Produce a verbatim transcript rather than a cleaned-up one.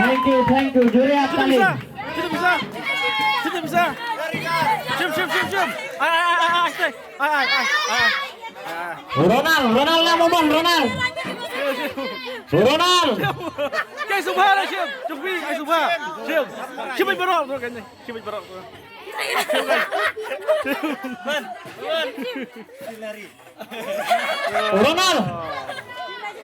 Thank you, thank you. Juri, sini bisa. Sini bisa. Sini bisa. Shim, shim, shim, shim. Ai, ai, ai, ai, ai. Ai, ai, ai, ai. Ronald, Ronald na mo mon, Ronald. Ronald. Kai subha la shim. Jong phi, kai subha. Shim. Shim bit barok, bro, kan ni. Shim bit barok, bro. Ronald.